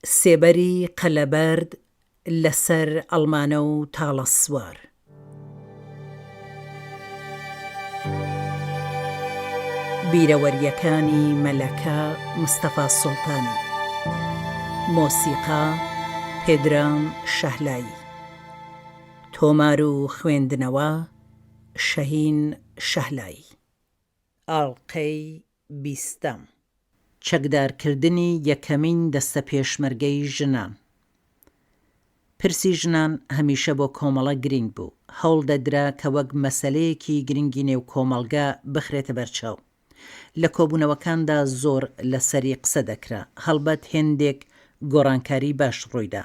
سێبەری قەلەبەرد لە سەر ئەڵمانە و تاڵە سوار. بیرەوەرییەکانی مەلەکە مستەفا سوڵتانی. مۆسیقا، پێدرام شەهلایی. تۆمار و خوێندنەوە، شەهین شەهلایی. ئاڵقەی بیستەم. چەکدارکردنی یەکەمین دەستە پێشمەرگەی ژنان. پرسی ژنان هەمیشە بۆ کۆمەڵە گرینگ بوو، هەوڵ دەدرا کە وەک مەسەلەیەکی گرینگی نێو کۆمەڵگە بخرێتە بەرچاو. لە کۆبوونەوەکاندا زۆر لە سەری قسە دەکرا. هەڵبەت هێندێک گۆڕانکاری باش ڕوویدا.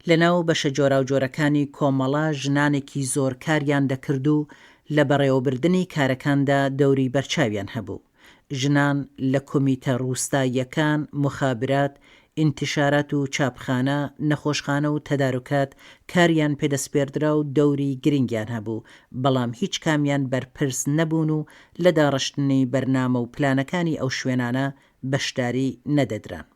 لە ناو بەشە جۆراوجۆرەکانی کۆمەڵە ژنانێکی زۆر کاریان دەکرد و لە بەڕێوەبردنی کارەکاندا دەوری بەرچاویان هەبوو. ژنان لە کومیتە ڕووستاییەکان، موخابرات، ئینتشارات و چاپخانە، نەخۆشخانە و تەداروکات کاریان پێ دەسپێردرا و دەوری گرینگیان هەبوو، بەڵام هیچ کامیان بەرپرس نەبوون و لە داڕشتنی بەرنامە و پلانەکانی ئەو شوێنانە بەشداری نەدەدران.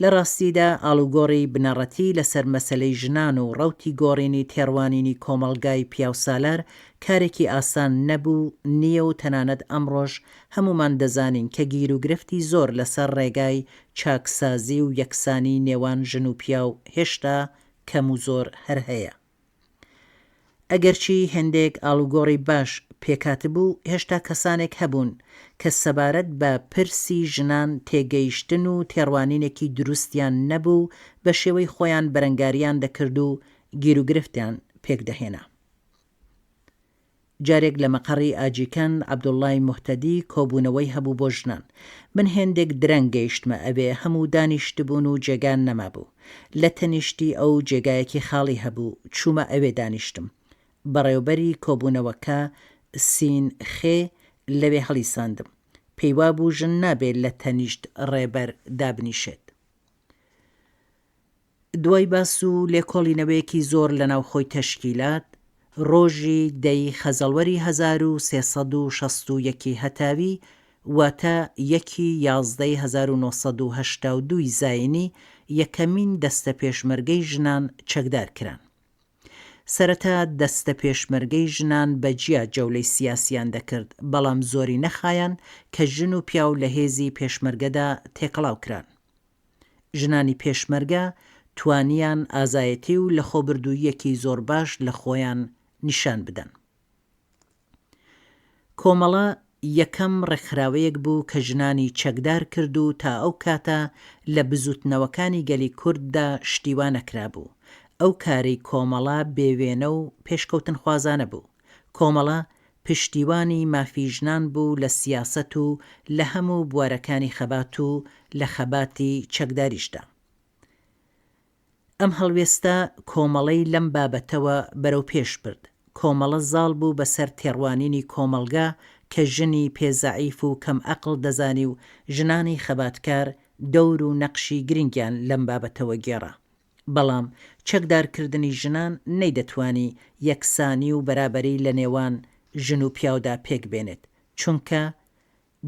لە ڕاستیدا ئاڵوگۆڕی بنەڕەتی لەسەر مەسەلەی ژنان و ڕەوتی گۆڕینی تێڕوانینی کۆمەڵگای پیاوسالار کارێکی ئاسان نەبوو، نییە و تەنانەت ئەمڕۆش هەموومان دەزانین کە گیروگرفتی زۆر لەسەر ڕێگای چاکسازی و یەکسانی نێوان ژن و پیاو هێشتا کەم و زۆر هەر هەیە. ئەگەرچی هێندێک ئاڵوگۆڕی باش پێکهاتبوو، هێشتا کەسانێک هەبوون کە سەبارەت بە پرسی ژنان تێگەیشتن و تێڕوانینێکی دروستیان نەبوو و بە شێوەی خۆیان بەرەنگاریان دەکرد و گیروگرفتیان پێکدەهێنا. جارێک لە مەقەڕی ئاجیکەند عەبدوڵڵای موهتەدی کۆبوونەوەی هەبوو بۆ ژنان. من هێندێک درەنگ گەیشتمە ئەوێ، هەموو دانیشتبوون و جێگا نەمابوو. لە تەنیشتی ئەو جێگایەکی خاڵی هەبوو، چوومە ئەوێ دانیشتم. بەڕێوبەری کۆبوونەوەکە، سین خێ، لەوێ هەڵیساندم. پێیوابوو ژن نابێ لە تەنیشت ڕێبەر دابنیشێت. دوای باس و لێکۆڵینەوەیەکی زۆر لە ناوخۆی تەشکیلات، ڕۆژی دە ی خەزەڵوەری 1361 ی هەتاوی واتە یەکی یازدەی 1982 ی زاینی یەکەمین دەستە پێشمەرگەی ژنان چەکدار کران. سەرەتا دەستە پێشمەرگەی ژنان بە جیا جەولەی سیاسیان دەکرد، بەڵام زۆری نەخایاند کە ژن و پیاو لە هێزی پێشمەرگەدا تێکەڵاو کران. ژنانی پێشمەرگە توانیان ئازایەتی و لەخۆبردووییەکی زۆر باش لە خۆیان نیشان بدەن. کۆمەڵە یەکەم ڕێکخراوەیەک بوو کە ژنانی چەکدار کرد و تا ئەو کاتە لە بزووتنەوەکانی گەلی کورددا شتی وا نەکرابوو. ئەو کارەی کۆمەڵە بێ وێنە و پێشکەوتنخوازانە بوو. کۆمەڵە پشتیوانی مافی ژنان بوو لە سیاسەت و لە هەموو بوارەکانی خەبات و لە خەباتی چەکداریشدا. ئەم هەڵوێستە کۆمەڵەی لەم بابەتەوە بەرەو پێش برد. کۆمەڵە زاڵ بوو بەسەر تێڕوانینی کۆمەڵگا کە ژنی پێ زەعیف و کەم ئەقڵ دەزانی و ژنانی خەباتکار دەور و نەقشی گرنگیان لەم بابەتەوە گێڕا. بەڵام چەکدارکردنی ژنان نەیدەتوانی یەکسانی و بەرابەری لە نێوان ژن و پیاودا پێک بێنێت، چونکە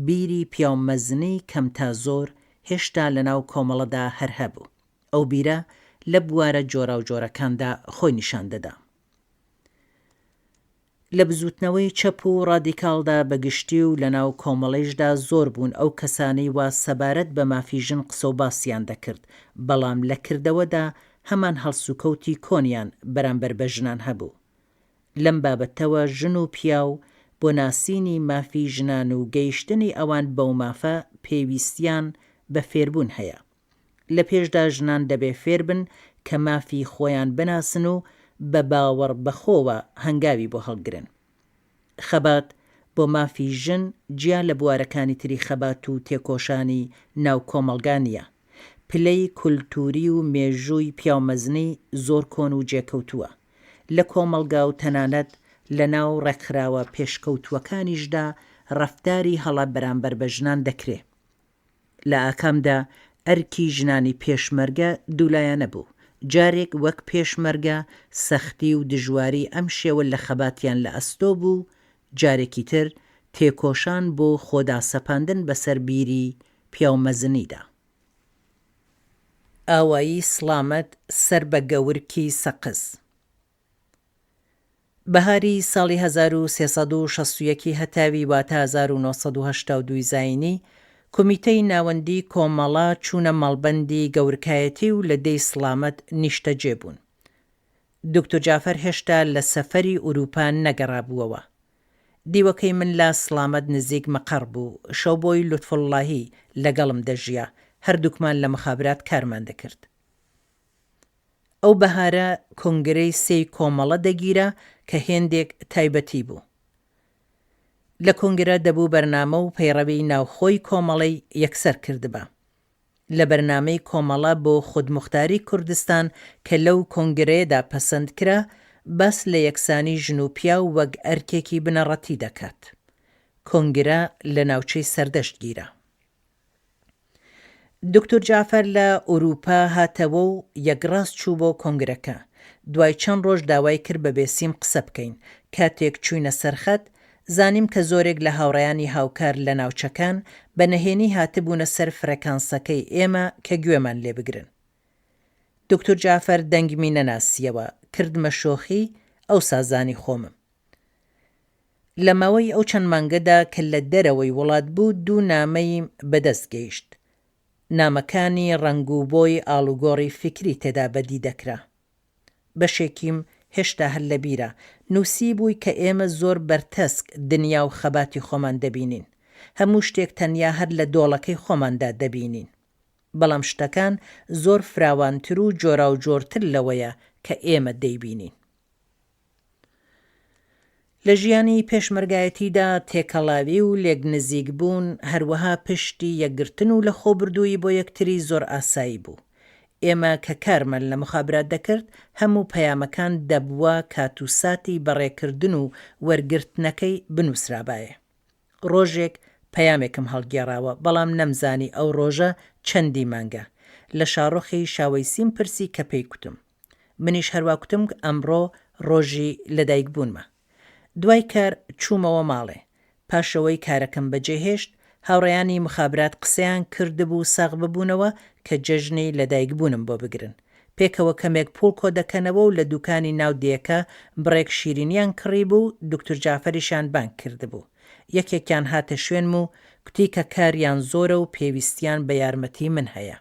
بیری پیاومەزنی کەم تا زۆر هێشتا لەناو کۆمەڵەدا هەر هەبوو. ئەو بیرە لە بوارە جۆراوجۆرەکاندا خۆی نیشان دەدا. لە بزووتنەوەی چەپ و ڕادیکاڵدا بە گشتی و لەناو کۆمەڵەیشدا زۆر بوون ئەو کەسانەی وا سەبارەت بە مافی ژن قسە و باسیان دەکرد، بەڵام لە کردەوەدا هەمان هەڵسوکەوتی کۆنیان بەرامبەر بە ژنان هەبوو. لەم بابەتەوە ژن و پیاو بۆ ناسینی مافی ژنان و گەیشتنی ئەوان بەو مافە پێویستیان بە فێربوون هەیە. لە پێشدا ژنان دەبێ فێر بن کە مافی خۆیان بناسن و بە باوەڕ بە خۆوە هەنگاوی بۆ هەڵگرن. خەبات بۆ مافی ژن جیا لە بوارەکانی تری خەبات و تێکۆشانی ناو کۆمەڵگا نییە. پلەی کولتووری و مێژووی پیاومەزنی زۆر کۆن و جێکەوتووە. لە کۆمەڵگا و تەنانەت لە ناو ڕێکخراوە پێشکەوتووەکانیشدا ڕەفتاری هەڵە بەرامبەر بە ژنان دەکرێ. لە ئاکامدا ئەرکی ژنانی پێشمەرگە دوولایەنە بوو، جارێک وەک پێشمەرگە سەختی و دژواری ئەم شێوە لە خەباتیان لە ئەستۆ بوو، جارێکی تر تێکۆشان بۆ خۆداسەپاندن بەسەر بیری پیاومەزنیدا. ئاوایی سڵامەت سەر بە گەورکی سەقز. بەهاری ساڵی 1361 ی هەتاوی واتە 1982 ی زایینی، کومیتەی ناوەندی کۆمەڵە چوونە مەڵبەندی گەورکایەتی و لە دێی سڵامەت نیشتەجێ بوون. دوکتور جافەر هێشتا لە سەفەری ئورووپا نەگەڕابووەوە. دیوەکەی من لە سڵامەت نزیک مەقەڕ بوو، شەوبۆی لوتفوڵڵاهی لەگەڵم دەژیا، هەردووکمان لە مخابرات کارمان دەکرد. ئەو بەهارە کۆنگرەی سێی کۆمەڵە دەگیرا کە هێندێک تایبەتی بوو. لە کۆنگرە دەبوو بەرنامە و پەیڕەوی ناوخۆی کۆمەڵەی یەکسەر کردبا. لە بەرنامەی کۆمەڵە بۆ خودموختاری کوردستان کە لەو کۆنگرەیەدا پەسەند کرا، باس لە یەکسانی ژن و پیاو وەک ئەرکێکی بنەڕەتی دەکات. کۆنگرە لە ناوچەی سەردەشت گیرا. دوکتور جەعفەر لە ئورووپا هاتەوە و یەکڕاست چوو بۆ کۆنگرەکە. دوای چەند ڕۆژ داوای کرد بە بێسیم قسە بکەین. کاتێک چووینە سەر خەت، زانیم کە زۆرێک لە هاوڕێیانی هاوکار لە ناوچەکان بە نەهێنی هاتبوونە سەر فرەکانسەکەی ئێمە کە گوێمان لێ بگرن. دوکتور جەعفەر دەنگمی نەناسییەوە، کردمە شۆخی، ئەوسا زانی خۆمم. لە ماوەی ئەو چەند مانگەدا کە لە دەرەوەی وڵات بوو دوو نامەیم بە دەست گەیشت. نامەکانی ڕەنگ و بۆی ئاڵوگۆڕی فیکری تێدا بەدی دەکرا. بەشێکیم هێشتا هەر لە بیرە، نووسیبووی کە ئێمە زۆر بەرتەسک دنیا و خەباتی خۆمان دەبینین. هەموو شتێک تەنیا هەر لە دۆڵەکەی خۆماندا دەبینین. بەڵام شتەکان زۆر فراوانتر و جۆراوجۆرتر لەوەیە کە ئێمە دەیبینین. لە ژیانی پێشمەرگایەتیدا تێکەڵاوی و لێکنزیکبوون، هەروەها پشتی یەکگرتن و لەخۆبردوویی بۆ یەکتری زۆر ئاسایی بوو. ئێمە کە کارمان لە موخابرات دەکرد، هەموو پەیامەکان دەبوا کات و ساتی بەڕێکردن و وەرگرتنەکەی بنووسرابایە. ڕۆژێک پەیامێکم هەڵگێڕاوە، بەڵام نەمزانی ئەو ڕۆژە چەندی مانگە. لە شاڕۆخی شاوەیسیم پرسی کە پێی کوتم. منیش هەروا کوتم ئەمڕۆ ڕۆژی لەدایک بوونمە. دوای کار چوومەوە ماڵێ. پاشەوەی کارەکەم بەجێ هێشت، هاوڕێیانی مخابرات قسەیان کردبوو ساغ ببوونەوە کە جەژنی لەدایک بوونم بۆ بگرن. پێکەوە کەمێک پووڵ کۆ دەکەنەوە و لە دووکانی ناو دێیەکە بڕێک شیرینیان کڕیبوو و دوکتور جەعفەریشیان بانگ کردبوو. یەکێکیان هاتە شوێنم و کوتی کە کاریان زۆرە و پێویستیان بە یارمەتی من هەیە.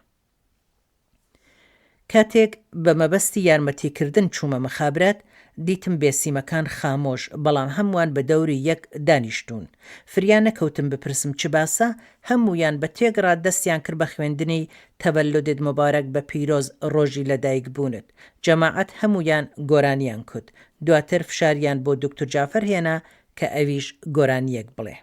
کاتێک بە مەبەستی یارمەتیکردن چوومە مخابرات، دیتم بێسیمەکان خامۆش، بەڵام هەمووان بە دەوری یەک دانیشتوون. فریا نەکەوتم بپرسم چ باسە، هەموویان بە تێکڕا دەستیان کرد بە خوێندنی تەڤەلودت موبارەک بە پیرۆز ڕۆژی لە دایک بوونت. جەماعەت هەموویان گۆرانیان کوت. دواتر فشاریان بۆ دوکتور جافەر هێنا کە ئەویش گۆرانییەک بڵێ.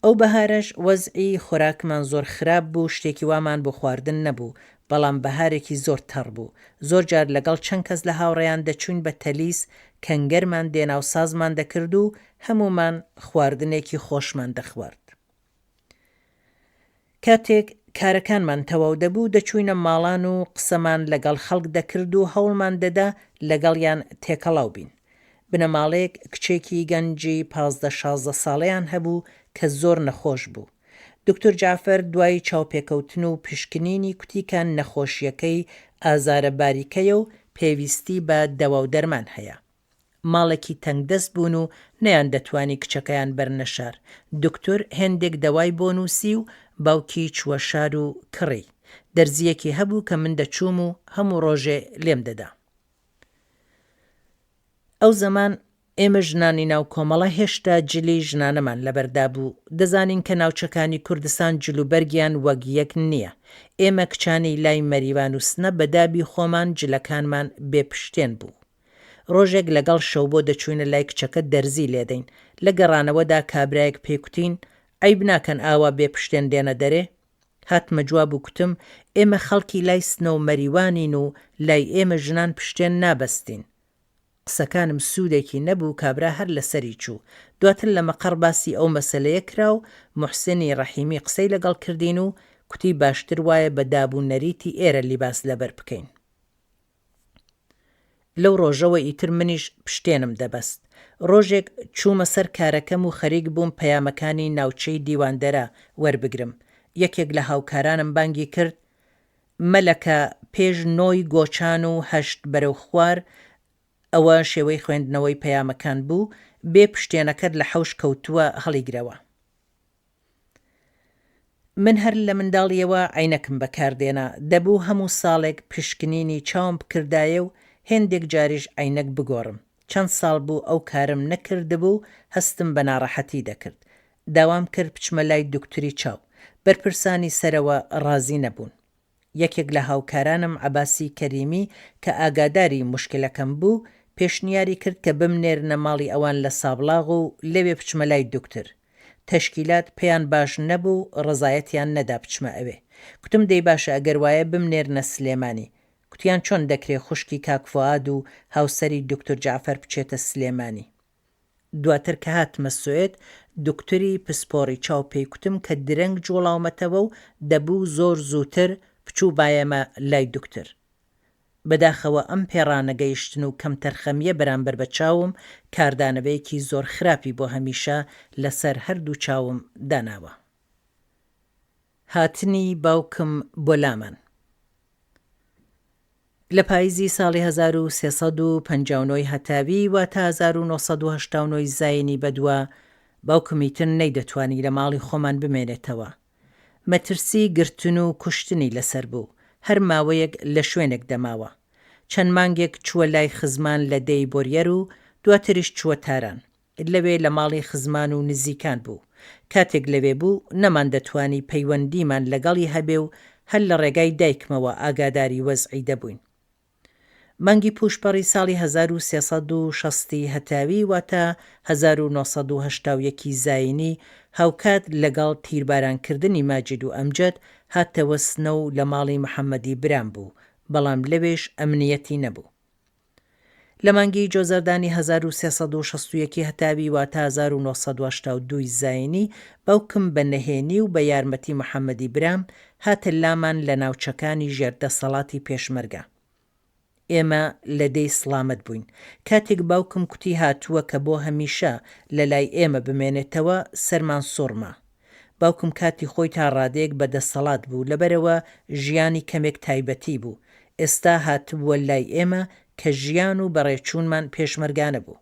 ئەو بەهارەش وەزعی خۆراکمان زۆر خراپ بوو شتێکی وامان بۆ خواردن نەبوو، بەڵام بەهارێکی زۆر تەڕ بوو. زۆر جار لەگەڵ چەند کەس لە هاوڕێیان دەچووین بە تەلیس کەنگەرمان دێنا و سازمان دەکرد و هەموومان خواردنێکی خۆشمان دەخوارد. کاتێک کارەکانمان تەواو دەبوو دەچووینە ماڵان و قسەمان لەگەڵ خەڵک دەکرد و هەوڵمان دەدا لەگەڵیان تێکەڵاو بین. بنەماڵەیەک کچێکی گەنجی 15 16 ساڵەیان هەبوو کە زۆر نەخۆش بوو. دکتۆر جەعفەر دوای چاوپێکەوتن و پشکنینی کوتی کە نەخۆشییەکەی ئازارە باریکەیە و پێویستی بە دەوا و دەرمان هەیە. ماڵێکی تەنگدەست بوون و نەیاندەتوانی کچەکەیان بەرنە شار، دوکتور هێندێک دەوای بۆ نووسی و باوکی چووە شار و کڕی. دەرزییەکی هەبوو کە من دەچووم و هەموو ڕۆژێ لێم دەدا. ئەو زەمان ئێمە ژنانی ناو کۆمەڵە هێشتا جلی ژنانەمان لەبەردا بوو. دەزانین کە ناوچەکانی کوردستان جلوبەرگیان وەک یەک نییە. ئێمە کچانی لای مەریوان و سنە بە دابی خۆمان جلەکانمان بێ پشتێن بوو. ڕۆژێک لەگەڵ شەوبۆ دەچووینە لای کچەکە دەرزی لێدەین، لە گەڕانەوەدا کابرایەک پێی کوتین، عەیب ناکەن ئاوا بێ پشتێن دێنە دەرێ؟ هاتمە جواب و کوتم، ئێمە خەڵکی لای سنە و مەریوانین و لای ئێمە ژنان پشتێن نابەستین. قسەکانم سوودێکی نەبوو کابرا هەر لەسەری چوو. دواتر لە مەقەڕ باسی ئەو مەسەلەیە کرا و موحسینی ڕەحیمی قسەی لەگەڵ کردین و کوتی باشتر وایە بە داب و نەریتی ئێرە لیباس لەبەر بکەین. لەو ڕۆژەوە ئیتر منیش پشتێنم دەبەست. ڕۆژێک چوومە سەر کارەکەم و خەریک بووم پەیامەکانی ناوچەی دیواندەرە وەربگرم. یەکێک لە هاوکارانم بانگی کرد. مەلەکە پێش نۆی گۆچان و هەشت بەرەو خوار ئەوە شێوەی خوێندنەوەی پەیامەکان بوو، بێ پشتێنەکەت لە حەوش کەوتووە هەڵیگرەوە. من هەر لە منداڵییەوە عەینەکم بەکار دێنا، دەبوو هەموو ساڵێک پشکنینی چاوم بکردایە و هێندێک جاریش عەینەک بگۆڕم، چەند ساڵ بوو ئەو کارەم نەکردبوو هەستم بە ناڕەحەتی دەکرد. داوام کرد بچمە لای دوکتوری چاو. بەرپرسانی سەرەوە ڕازی نەبوون. یەکێک لە هاوکارانم عەباسی کەریمی کە ئاگاداری موشکلەکەم بوو، پێشنیاری کرد کە بمنێرنە ماڵی ئەوان لە سابڵاغ و لەوێ بچمە لای دوکتر. تەشکیلات پێیان باش نەبوو و ڕەزایەتیان نەدا بچمە ئەوێ. کوتم دەی باشە ئەگەر وایە بمنێرنە سلێمانی. کوتیان چۆن دەکرێ خوشکی کاک فوئاد و هاوسەری دوکتور جەعفەر بچێتە سلێمانی. دواتر کە هاتمە سوئێد دوکتوری پسپۆڕی چاو پێی کوتم کە درەنگ جوڵاومەتەوە و دەبوو زۆر زووتر بچووبایەمە لای دوکتر. بەداخەوە ئەم پێڕانەگەیشتن و کەمتەرخەمییە بەرامبەر بە چاوم کاردانەوەیەکی زۆر خراپی بۆ هەمیشە لە سەر هەردوو چاوم داناوە. هاتنی باوکم بۆ لامان. لە پاییزی ساڵی 1359 ی هەتاوی واتە 1989 ی زایینی بەدوا باوکم ئیتر نەیدەتوانی لە ماڵی خۆمان بمێنێتەوە. مەترسی گرتن و کوشتنی لەسەر بوو، هەر ماوەیەک لە شوێنێک دەماوە. چەند مانگێک چووە لای خزمان لە دێی بۆریەر و دواتریش چووە تاران. لەوێ لە ماڵی خزمان و نزیکان بوو. کاتێک لەوێ بوو، نەماندەتوانی پەیوەندیمان لەگەڵی هەبێ و هەر لە ڕێگای دایکمەوە ئاگاداری وەزعی دەبووین. مانگی پووشپەڕی ساڵی 1360 ی هەتاوی واتە 1981 ی زایینی هاوکات لەگەڵ تیربارانکردنی ماجید و ئەمجەد هاتەوە سنە و لە ماڵی محەمەدی برام بوو، بەڵام لەوێش ئەمنیەتی نەبوو. لە مانگی جۆزەردانی 1361 ی هەتاوی واتە 1982 ی زایینی باوکم بە نەهێنی و بە یارمەتی محەمەدی برام هاتە لامان لە ناوچەکانی ژێر دەسەڵاتی پێشمەرگە. ئێمە لە دێی سڵامەت بووین. کاتێک باوکم کوتی هاتووە کە بۆ هەمیشە لە لای ئێمە بمێنێتەوە سەرمان سوڕما. باوکم کاتی خۆی تا ڕادەیەک بە دەسەڵات بوو لەبەرئەوە ژیانی کەمێک تایبەتی بوو. ئێستا هاتبووە لای ئێمە کە ژیان و بەڕێچوونمان پێشمەرگانە بوو.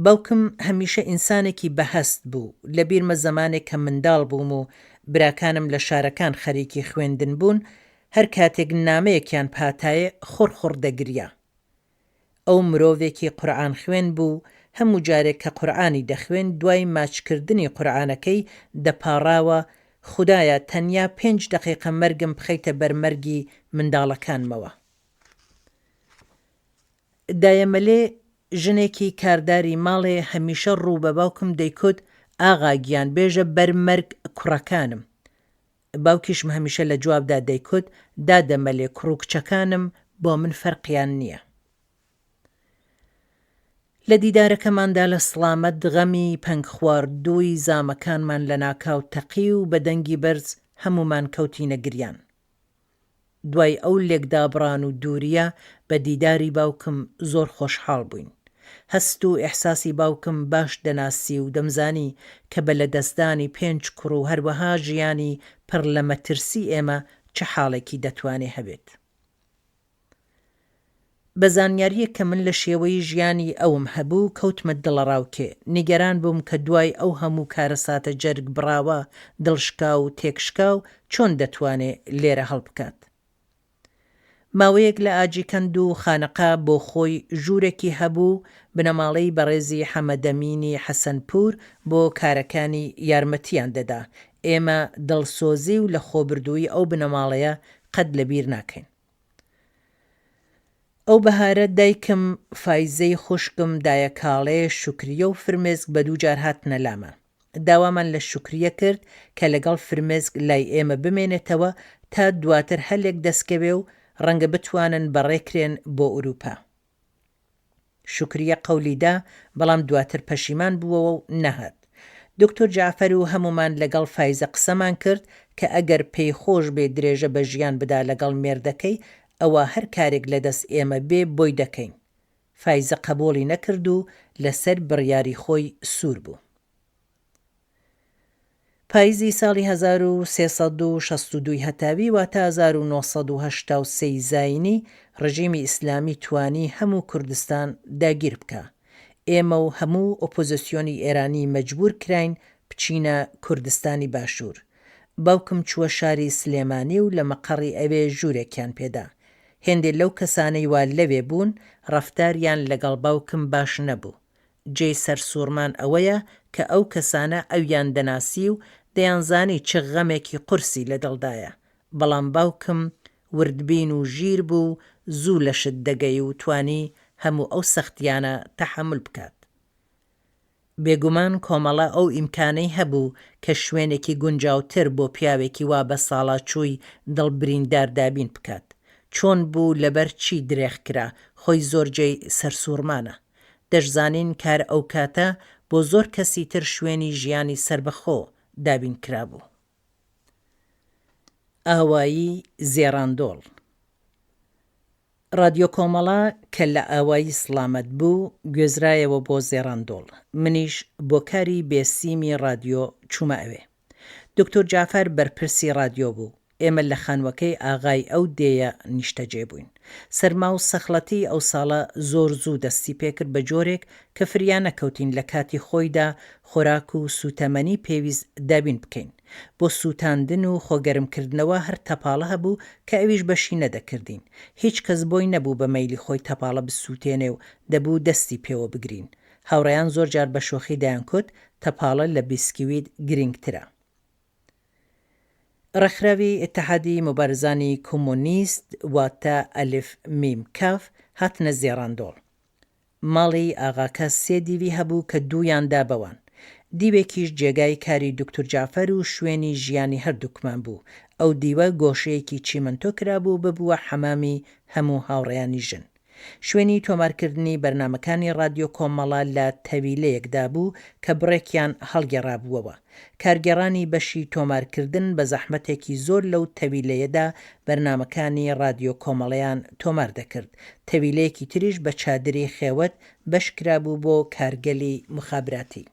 باوکم هەمیشە ئینسانێکی بەهەست بوو، لەبیرمە زەمانێک کە منداڵ بووم و براکانم لە شارەکان خەریکی خوێندن بوون، هەر کاتێک نامەیەکیان پاتایێ خوڕ خوڕ دەگریا. ئەو مرۆڤێکی قورعان خوێن بوو، هەموو جارێک کە قورعانی دەخوێند دوای ماچکردنی قورعانەکەی دەپاڕاوە، خودایە تەنیا پێنج دەقیقە مەرگم بخەیتە بەر مەرگی منداڵەکانمەوە. دایە مەلێ ژنێکی کارداری ماڵێ هەمیشە ڕوو بە باوکم دەیکوت ئاغا گیان بێژە بەر مەرگ کوڕەکانم. باوکیشم هەمیشە لە جوابدا دەیکوت دادە مەلێ کوڕ و کچەکانم بۆ من فەرقیان نییە. لە دیدارەکەماندا لە سڵامەت غەمی پەنگخواردووی زامەکانمان لەناکاو تەقی و بە دەنگی بەرز هەموومان کەوتینە گریان. دوای ئەو لێکدابڕان و دوورییە بە دیداری باوکم زۆر خۆشحاڵ بووین. هەست و ئیحساسی باوکم باش دەناسی و دەمزانی کە بە لەدەستدانی پێنج کوڕ و هەروەها ژیانی پڕ لە مەترسی ئێمە چ حاڵێکی دەتوانێ هەبێت. بە زانیارییەک کە من لە شێوەی ژیانی ئەوم هەبوو، کەوتمە دڵەڕاوکێ. نیگەران بووم کە دوای ئەو هەموو کارەساتە جەرگ بڕاوە، دڵشکاو و تێکشکاو چۆن دەتوانێ لێرە هەڵبکات. ماوەیەک لە ئاجیکەند و خانەقا بۆ خۆی ژوورێکی هەبوو، بنەماڵەی بەڕێزی حەمەدەمینی حەسەنپوور بۆ کارەکانی یارمەتییان دەدا. ئێمە دڵسۆزی و لەخۆبردوویی ئەو بنەماڵەیە قەت لەبیر ناکەین. ئەو بەهارە دایکم، فایزەی خوشکم، دایە کاڵێ، شوکریە و فرمێسک بە دووجار هاتنە لامان. داوامان لە شوکریە کرد کە لەگەڵ فرمێسک لای ئێمە بمێنێتەوە تا دواتر هەلێک دەستکەوێ و ڕەنگە بتوانن بەڕێکرێن بۆ ئورووپا. شوکریە قەولی دا، بەڵام دواتر پەشیمان بووەوە و نەهات. دکتۆر جەعفەر و هەموومان لەگەڵ فایزە قسەمان کرد کە ئەگەر پێی خۆش بێ درێژە بە ژیان بدا لەگەڵ مێردەکەی ئەوا هەر کارێک لە دەست ئێمە بێ بۆی دەکەین. فایزە قەبووڵی نەکرد و لە سەر بڕیاری خۆی سوور بوو. پاییزی ساڵی 1362 ی هەتاوی واتە 1983 ی زایینی ڕژیمی ئیسلامی توانی هەموو کوردستان داگیر بکا. ئێمە و هەموو ئۆپۆزسیۆنی ئێرانی مەجبوور کراین بچینە کوردستانی باشوور. باوکم چووە شاری سلێمانی و لە مەقەڕی ئەوێ ژوورێکیان پێدا. هێندێ لەو کەسانەی وا لەوێ بوون ڕەفتاریان لەگەڵ باوکم باش نەبوو. جێی سەرسووڕمان ئەوەیە کە ئەو کەسانە ئەویان دەناسی و دەیانزانی چ غەمێکی قورسی لە دڵدایە. بەڵام باوکم وردبین و ژیر بوو و زوو لە شت دەگەی و توانی هەموو ئەو سەختییانە تەحەمول بکات. بێگومان کۆمەڵە ئەو ئیمکانەی هەبوو کە شوێنێکی گونجاوتر بۆ پیاوێکی وا بەساڵاچووی دڵ بریندار دابین بکات. چۆن بوو لەبەر چی درێغ کرا خۆی زۆر جێی سەرسووڕمانە. دەشزانین کار ئەوکاتە بۆ زۆر کەسی تر شوێنی ژیانی سەربەخۆ دابین کرابوو. ئاوایی زێڕاندۆڵ. ڕادیۆ کۆمەڵە کە لە ئاوایی سڵامەت بوو، گوێزرایەوە بۆ زێڕاندۆڵ. منیش بۆ کاری بێ سیمی ڕادیۆ چوومە ئەوێ. دوکتور جەعفەر بەرپرسی ڕادیۆ بوو. ئێمە لە خانووەکەی ئاغای ئەو دێیە نیشتەجێ بووین. سەرما و سەخڵەتیی ئەو ساڵە زۆر زوو دەستی پێکرد بە جۆرێک کە فریا نەکەوتین لە کاتی خۆیدا خۆراک و سووتەمەنی پێویست دابین بکەین. بۆ سووتاندن و خۆ گەرمکردنەوە هەر تەپاڵە هەبوو کە ئەویش بەشی نەدەکردین. هیچ کەس بۆی نەبوو بە مەیلی خۆی تەپاڵە بسووتێنێ و دەبوو دەستی پێوە بگرین. هاوڕێیان زۆر جار بە شۆخی دەیانکوت تەپاڵە لە بیسکویت گرینگترە. ڕێکخراوی ئیتحادی موبارزانی کۆمۆنیست واتە ئەلف میم کاف هاتنە زێڕاندۆڵ. ماڵی ئاغاکە سێ دیوی هەبوو کە دوویان دا بەوان. دیوێکیش جێگای کاری دوکتور جەعفەر و شوێنی ژیانی هەردووکمان بوو. ئەو دیوە گۆشەیەکی چیمەنتۆ کرابوو و ببووە حەمامی هەموو هاوڕێیانی ژن. شوێنی تۆمارکردنی بەرنامەکانی ڕادیۆ کۆمەڵە لە تەویلەیەکدا بوو کە بڕێکیان هەڵگێڕابووەوە. کارگێڕانی بەشی تۆمارکردن بە زەحمەتێکی زۆر لەو تەویلەیەدا بەرنامەکانی ڕادیۆ کۆمەڵەیان تۆمار دەکرد. تەویلەیەکی تریش بە چادری خێوەت بەش کرابوو بۆ کارگەلی موخابراتی.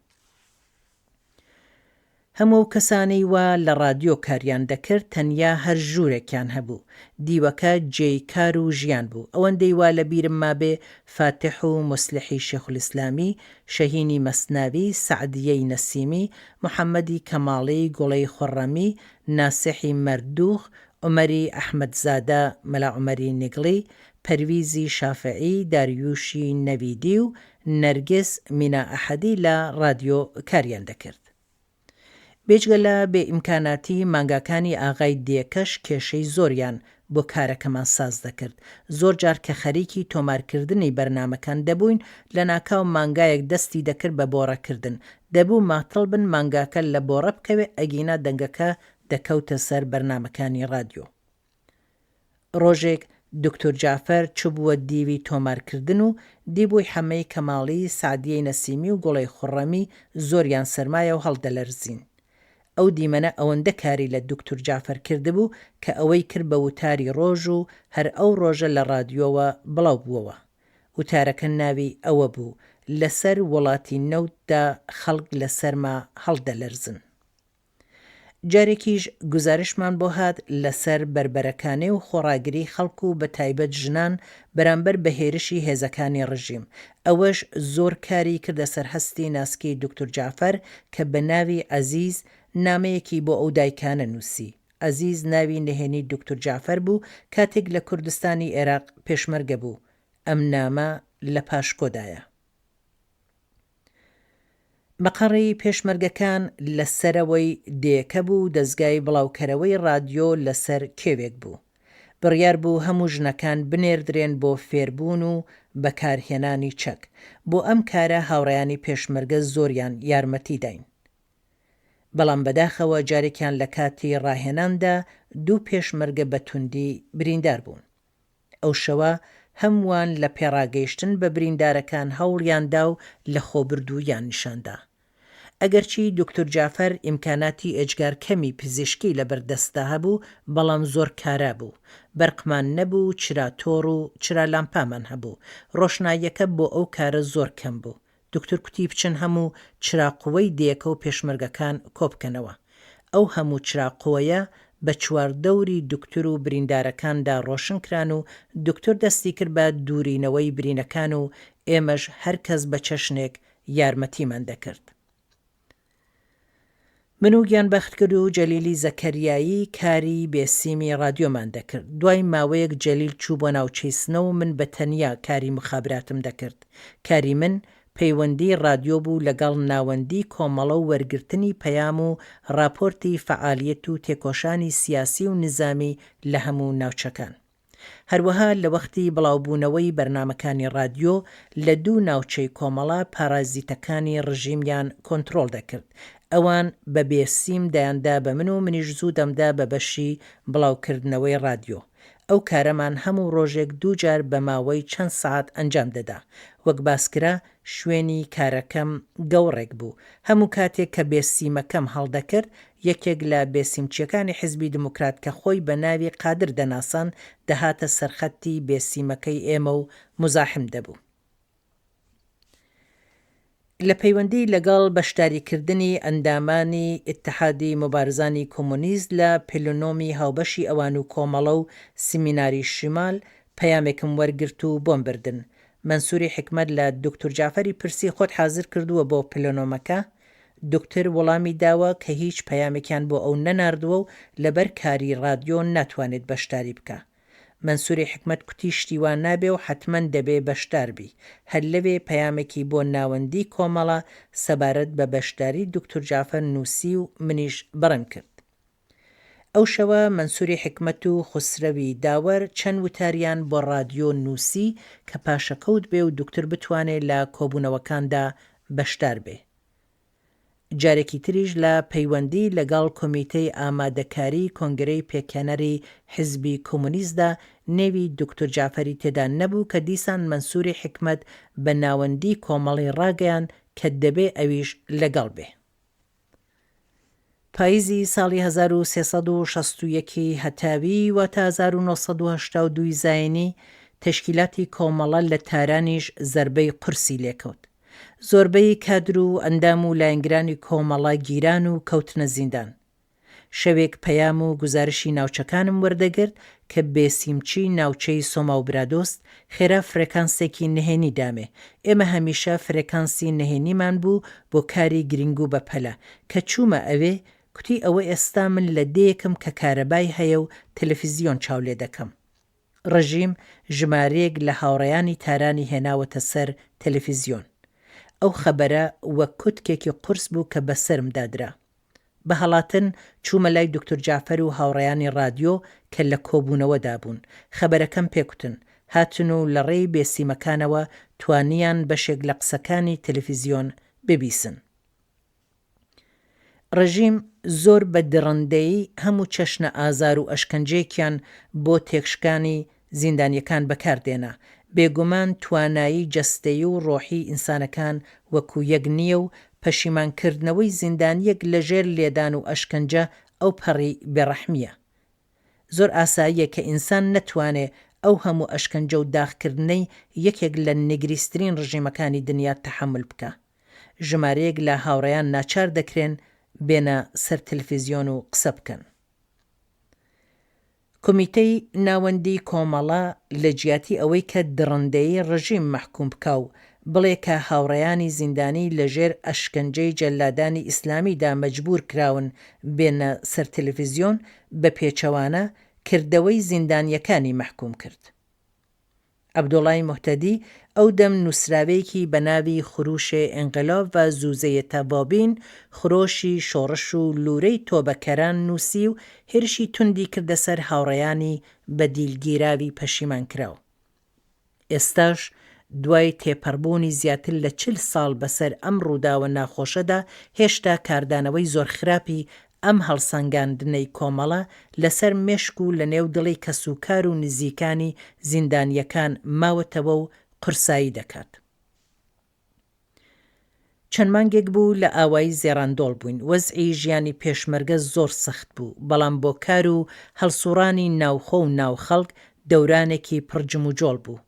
هەموو ئەو کەسانەی وا لە ڕادیۆ کاریان دەکرد تەنیا هەر ژوورێکیان هەبوو. دیوەکە جێی کار و ژیان بوو. ئەوەندەی وا لە بیرم مابێ فاتح و موسلیحی شێخولئیسلامی، شەهینی مەسناوی، سەعدیەی نەسیمی، محەمەدی کەماڵی، گوڵەی خوڕڕەمی، ناسیحی مەردووخ، عومەری ئەحمەدزادە، مەلا عومەری نگڵی، پەرویزی شافعی، داریووشی نەویدی و نەرگس مینا ئەحەدی لە ڕادیۆ کاریان دەکرد. بێجگە لە بێ ئیمکاناتی مانگاکانی ئاغای دێکەش کێشەی زۆریان بۆ کارەکەمان ساز دەکرد. زۆر جار کە خەریکی تۆمارکردنی بەرنامەکان دەبووین، لەناکاو مانگایەک دەستی دەکرد بە بۆڕەکردن. دەبوو ماتڵ بن مانگاکە لە بۆڕە بکەوێ ئەگینا دەنگەکە دەکەوتە سەر بەرنامەکانی ڕادیۆ. ڕۆژێک دوکتور جەعفەر چووبووە دیوی تۆمارکردن و دیبووی حەمەی کەماڵی، سەعدیەی نەسیمی و گوڵەی خوڕڕەمی زۆریان سەرمایە و هەڵدەلەرزین. ئەو دیمەنە ئەوەندە کاری لە دوکتور جەعفەر کردبوو کە ئەوەی کرد بە وتاری ڕۆژ و هەر ئەو ڕۆژە لە ڕادیۆوە بڵاو بووەوە. وتارەکە ناوی ئەوە بوو، لەسەر وڵاتی نەوتدا خەڵک لە سەرما هەڵدەلەرزن. جارێکیش گوزارشمان بۆ هات لەسەر بەربەرەکانێ و خۆڕاگری خەڵک و بەتایبەت ژنان بەرامبەر بە هێرشی هێزەکانی ڕژیم، ئەوەش زۆر کاری کردە سەر هەستی ناسکی دوکتور جەعفەر کە بە ناوی عەزیز نامەیەکی بۆ ئەو دایکانە نووسی. عەزیز ناوی نهێنی دوکتور جەعفەر بوو کاتێک لە کوردستانی ئێراق پێشمەرگە بوو. ئەم نامە لە پاشکۆدایە. مەقەڕی پێشمەرگەکان لە سەرەوەی دێکە بوو و دەزگای بڵاوکەرەوەی ڕادیۆ لە سەر کێوێک بوو. بڕیار بوو هەموو ژنەکان بنێردرێن بۆ فێربوون و بەکار هێنانی چەک. بۆ ئەم کارە هاوڕێیانی پێشمەرگە زۆریان یارمەتی داین. بەڵام بەداخەوە جارێکیان لە کاتی ڕاهێناندا دوو پێشمەرگە بە توندی بریندار بوون. ئەو شەوە هەمووان لە پێڕاگەیشتن بە بریندارەکان هەوڵیان دا و لەخۆبردووییان نیشان دا. ئەگەرچی دوکتور جەعفەر ئیمکاناتی ئێجگار کەمی پزیشکی لە بەر دەستدا هەبوو، بەڵام زۆر کارا بوو. بەرقمان نەبوو و چرا تۆڕ و چرا لامپامان هەبوو. ڕۆشناییەکە بۆ ئەو کارە زۆر کەم بوو. دوکتور کوتی بچن هەموو چرا قوەی دێکە و پێشمەرگەکان کۆ بکەنەوە. ئەو هەموو چراقۆیە بە چواردەوری دوکتور و بریندارەکاندا ڕۆشن کران و دوکتور دەستی کرد بە دوورینەوەی برینەکان و ئێمەش هەر کەس بە چەشنێک یارمەتیمان دەکرد. من و گیانبەختکرد و جەلیلی زەکەریایی کاری بێ سیمی ڕادیۆمان دەکرد. دوای ماوەیەک جەلیل چوو بۆ ناوچەی سنە و من بە تەنیا کاری موخابراتم دەکرد. کاری من پەیوەندیی ڕادیۆ بوو لەگەڵ ناوەندی کۆمەڵە و وەرگرتنی پەیام و ڕاپۆرتی فەعالیەت و تێکۆشانی سیاسی و نیزامی لە هەموو ناوچەکان. هەروەها لە وەختی بڵاوبوونەوەی بەرنامەکانی ڕادیۆ لە دوو ناوچەی کۆمەڵە پارازیتەکانی ڕژیمیان کۆنترۆڵ دەکرد. ئەوان بە بێ سیم دەیاندا بە من و منیش زوو دەمدا بە بەشی بڵاوکردنەوەی ڕادیۆ. ئەو کارەمان هەموو ڕۆژێک دوو جار بە ماوەی چەند سەعات ئەنجام دەدا. وەک باسکرا شوێنی کارەکەم گەوڕێک بوو. هەموو کاتێک کە بێسیمەکەم هەڵدەکرد، یەکێک لە بێسیمچییەکانی حیزبی دموکرات کە خۆی بە ناوی قادر دەناساند، دەهاتە سەرخەتی بێسیمەکەی ئێمە و موزاحم دەبوو. لە پەیوەندی لەگەڵ بەشداریکردنی ئەندامانی ئیتحادی موبارزانی کۆمۆنیست لە پلنۆمی هاوبەشی ئەوان و کۆمەڵە و سیمیناری شیمال، پەیامێکم وەرگرت و بۆم بردن. مەنسوری حیکمەت لە دوکتور جەعفەری پرسی خۆت حازر کردووە بۆ پلنۆمەکە؟ دوکتر وڵامی داوە کە هیچ پەیامێکیان بۆ ئەو نەناردووە و لەبەر کاری ڕادیۆ ناتوانێت بەشداری بکا. مەنسوری حیکمەت کوتی شتی وا نابێ و حەتمەن دەبێ بەشدار بی. هەر لەوێ پەیامێکی بۆ ناوەندی کۆمەڵە سەبارەت بە بەشداری دوکتور جەعفەر نووسی و منیش بەڕێم کرد. ئەو شەوە مەنسوری حیکمەت و خوسرەوی داوەر چەند وتاریان بۆ ڕادیۆ نووسی کە پاشەکەوت بێ و دوکتور بتوانێ لە کۆبوونەوەکاندا بەشدار بێ. جارێکی تریش لە پەیوەندی لەگەڵ کۆمیتەی ئامادەکاری کۆنگرەی پێکهێنەری حیزبی کۆمۆنیستدا نێوی دوکتور جەعفەری تێدا نەبوو کە دیسان مەنسوری حیکمەت بە ناوەندی کۆمەڵەی ڕاگەیاند کە دەبێ ئەویش لەگەڵ بێ. پاییزی ساڵی 1361 ی هەتاوی واتە 1982 ی زاینی، تەشکیلاتی کۆمەڵە لە تارانیش زەربەی قورسی لێکەوت. زۆربەی کادر و ئەندام و لایەنگرانی کۆمەڵە گیران و کەوتنە زیندان. شەوێک پەیام و گوزارشی ناوچەکانم وەردەگرت کە بێسیمچی ناوچەی سۆما و برادۆست خێرا فرێکانسێکی نهێنی دامێ، ئێمە هەمیشە فرێکانسی نهێنیمان بوو بۆ کاری گرینگ و بەپەلە، کە چوومە ئەوێ کوتی ئەوە ئێستا من لە دێیەکم کە کارەبای هەیە و تەلەفیزیۆن چاو لێ دەکەم. ڕژیم ژمارەیەک لە هاوڕێیانی تارانی هێناوەتە سەر تەلەفیزیۆن. ئەو خەبەرە وەک کوتکێکی قورس بوو کە بەسەرمدا درا. بە هەڵاتن چوومە لای دوکتور جەعفەر و هاوڕێیانی ڕادیۆ کە لە کۆبوونەوەدا بوون. خەبەرەکەم پێ کوتن. هاتن و لە ڕێی بێسیمەکانەوە توانیان بەشێک لە قسەکانی تەلەفیزیۆن ببیسن. ڕژیم زۆر بە دڕندەیی هەموو چەشنە ئازار و ئەشکەنجەیەکیان بۆ تێکشکانی زیندانیەکان بەکار دێنا. بێگومان توانایی جەستەیی و ڕۆحی ئینسانەکان وەکو یەک نییە و پەشیمان کردنەوەی زیندانیەک لە ژێر لێدان و ئەشکەنجە ئەوپەڕی بێڕەحمییە. زۆر ئاساییە کە ئینسان نەتوانێ ئەو هەموو ئەشکەنجە و داخکردنەی یەکێک لە نگریسترین ڕژیمەکانی دنیا تەحەمول بکا. ژمارەیەک لە هاوڕێیان ناچار دەکرێن بێنە سەر تەلفزیۆن و قسە بکەن. کۆمیتەی ناوەندی کۆمەڵە لە جیاتی ئەوەی کە دڕندەیی ڕژیم مەحکوم بکا و بڵێ کە هاوڕێیانی زیندانی لە ژێر ئەشکەنجەی جەلادانی ئیسلامی دا مەجبوور کراون بێنە سەر تەلەفیزیۆن، بە پێچەوانە کردەوەی زیندانییەکانی مەحکوم کرد. عەبدوڵای موهتەدی ئەو دەم نووسراوێکی بە ناوی خروش انقلاب و زوزە توابین، خرۆشی شۆڕش و لوورەی تۆبەکەران نووسی و هێرشی توندی کردە سەر هاوڕێیانی بە دیل گیراوی پەشیمانکراو. ئێستاش دوای تێپەڕبوونی زیاتر لە 40 ساڵ بەسەر ئەم ڕووداوە ناخۆشەدا هێشتا کاردانەوەی زۆر خراپی ئەم هەڵسەنگاندنەی کۆمەڵە لەسەر مێشک و لەنێو دڵی کەسوکار و نزیکانی زیندانییەکان ماوەتەوە و قورسایی دەکات. چەند مانگێک بوو لە ئاوایی زێڕاندۆڵ بووین، وەزعی ژیانی پێشمەرگە زۆر سەخت بوو، بەڵام بۆ کار و هەڵسوڕانی ناوخۆ و ناو خەڵک دەورانێکی پڕ جموجۆڵ بوو.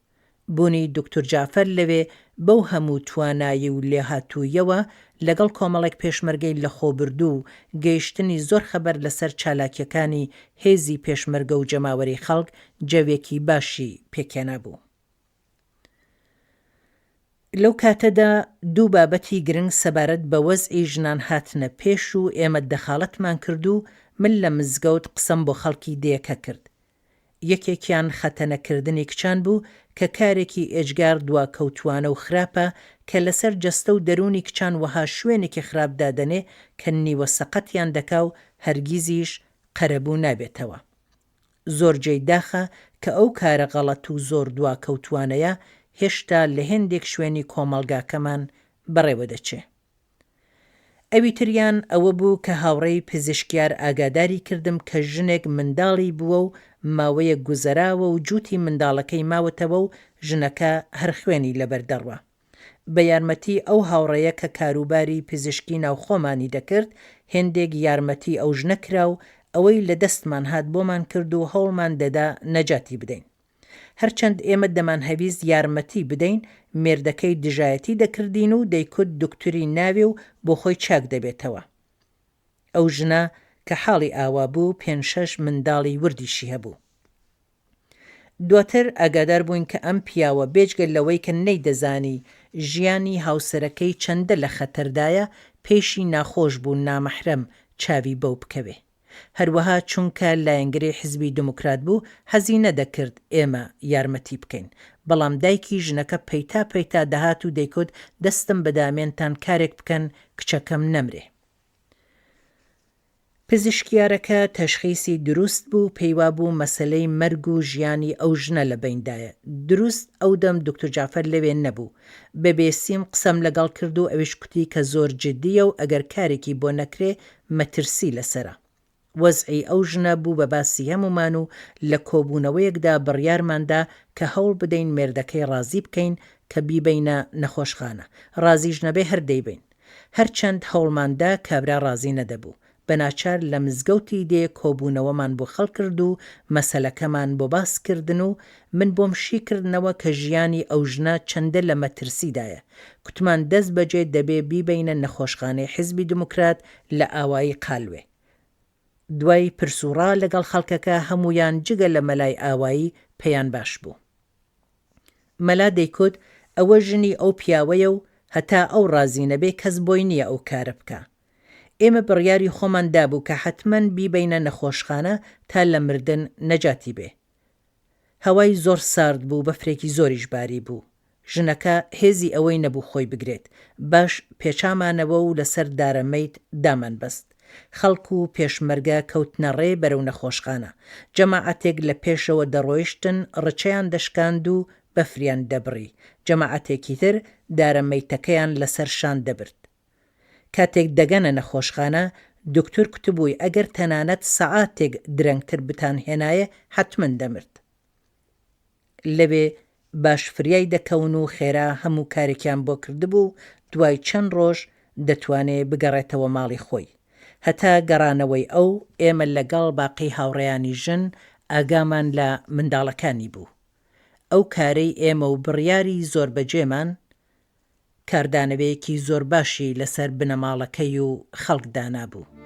بوونی دوکتور جەعفەر لەوێ بەو هەموو توانایی و لێهاتووییەوە لەگەڵ کۆمەڵێک پێشمەرگەی لەخۆبردوو و گەیشتنی زۆر خەبەر لەسەر چالاکییەکانی هێزی پێشمەرگە و جەماوەری خەڵک جەوێکی باشی پێکهێنابوو. لەو کاتەدا دوو بابەتی گرنگ سەبارەت بە وەزعی ژنان هاتنە پێش و ئێمە دەخاڵەتمان کرد و من لە مزگەوت قسەم بۆ خەڵکی دێیەکە کرد. یەکێکیان خەتەنە کردنی کچان بوو کە کارێکی ئێجگار دواکەوتوانە و خراپە کە لەسەر جەستە و دەروونی کچان وەها شوێنێکی خراپ دادەنێ کە نیوە سەقەتیان دەکا و هەرگیزیش قەرەبوو نابێتەوە. زۆر جێی داخە کە ئەو کارە غەڵەت و زۆر دواکەوتوانەیە هێشتا لە هێندێک شوێنی کۆمەڵگاکەمان بەڕێوە دەچێ. ئەوی تریان ئەوە بوو کە هاوڕێی پزیشکیار ئاگاداری کردم کە ژنێک منداڵی بووە و ماوەیەک گوزەراوە و جووتی منداڵەکەی ماوەتەوە و ژنەکە هەر خوێنی لەبەر دەڕوا. بە یارمەتی ئەو هاوڕێیە کە کاروباری پزیشکی ناوخۆمانی دەکرد، هێندێک یارمەتی ئەو ژنە کرا و ئەوەی لە دەستمان هات بۆمان کرد و هەوڵمان دەدا نەجاتی بدەین. هەرچەند ئێمە دەمانهەویست یارمەتی بدەین، مێردەکەی دژایەتی دەکردین و دەیکوت دوکتوری ناوێ و بۆ خۆی چاک دەبێتەوە. ئەو ژنە کە حاڵی ئاوا بوو پێنج شەش منداڵی وردیشی هەبوو. دواتر ئاگادار بووین کە ئەم پیاوە بێجگە لەوەی کە نەیدەزانی ژیانی هاوسەرەکەی چەندە لە خەتەردایە، پێیشی ناخۆش بوو نامەحرەم چاوی بەو بکەوێ. هەروەها چونکە لایەنگری حزبی دموکرات بوو حەزی نەدەکرد ئێمە یارمەتی بکەین. بەڵام دایکی ژنەکە پەیتا پەیتا دەهات و دەیکوت دەستم بە دامێنتان کارێک بکەن کچەکەم نەمرێ. پزیشکیارەکە تەشخیسی دروست بوو پێیوابوو مەسەلەی مەرگ و ژیانی ئەو ژنە لە بەیندایە. دروست ئەو دەم دوکتور جەعفەر لەوێ نەبوو. بە بێسیم قسەم لەگەڵ کرد و ئەویش کوتی کە زۆر جدییە و ئەگەر کارێکی بۆ نەکرێ مەترسی لەسەرە. وەزعی ئەو ژنە بوو بە باسی هەموومان و لە کۆبوونەوەیەکدا بڕیارمان دا کە هەوڵ بدەین مێردەکەی ڕازی بکەین کە بیبەینە نەخۆشخانە. ڕازیش نەبێ هەر دەیبەین. هەرچەند هەوڵمان دا کابرا ڕازی نەدەبوو. بە ناچار لە مزگەوتی دێ کۆبوونەوەمان بۆ خەڵک کرد و مەسەلەکەمان بۆ باس کردن و من بۆم شی کردنەوە کە ژیانی ئەو ژنە چەندە لە مەترسیدایە. کوتمان دەست بەجێ دەبێ بیبەینە نەخۆشخانەی حیزبی دموکرات لە ئاوایی قالوێ. دوای پرس و ڕا لەگەڵ خەڵکەکە هەموویان جگە لە مەلای ئاوایی پێیان باش بوو. مەلا دەیکوت ئەوە ژنی ئەو پیاوەیە و هەتا ئەو ڕازی نەبێ کەس بۆی نییە ئەو کارە بکا. ئێمە بڕیاری خۆمان دابوو کە حەتمەن بیبەینە نەخۆشخانە تا لە مردن نەجاتی بێ. هەوای زۆر سارد بوو بەفرێکی زۆریش باریبوو. ژنەکە هێزی ئەوەی نەبوو خۆی بگرێت. باش پێچامانەوە و لەسەر دارەمەیت دامان بەست. خەڵک و پێشمەرگە کەوتنە ڕێ بەرەو نەخۆشخانە. جەماعەتێک لە پێشەوە دەڕۆیشتن ڕچەیان دەشکاند و بەفریان دەبڕی. جەماعەتێکی تر دارە مەیتەکەیان لەسەر شان دەبرد. کاتێک دەگەنە نەخۆشخانە، دوکتور کوتبووی ئەگەر تەنانەت سەعاتێک درەنگتر بتانهێنایە حەتمەن دەمرد. لەوێ باش فریای دەکەون و خێرا هەموو کارێکیان بۆ کردبوو و دوای چەند ڕۆژ دەتوانێ بگەڕێتەوە ماڵی خۆی. هەتا گەڕانەوەی ئەو، ئێمە لە گەڵ باقی هاوڕێیانی ژن ئاگامان لە منداڵەکانی بوو. ئەو کارەی ئێمە و بڕیاری زۆربەجێمان، کاردانەوەیەکی زۆر باشی لەسەر بنەماڵەکەی و خەڵک دانابوو.